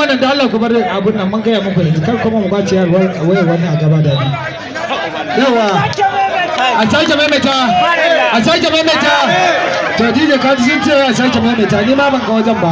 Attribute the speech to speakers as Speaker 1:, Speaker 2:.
Speaker 1: Nan da Allah ku bar abun nan, mun gaya muku yanzu, kar kuma mu kwace wayar wani a gaba da ni. Yawa, a sake maimaita, a sake maimaita. To DJ, ka ji sun ce a sake maimaita, ni ma ban ga wajen ba.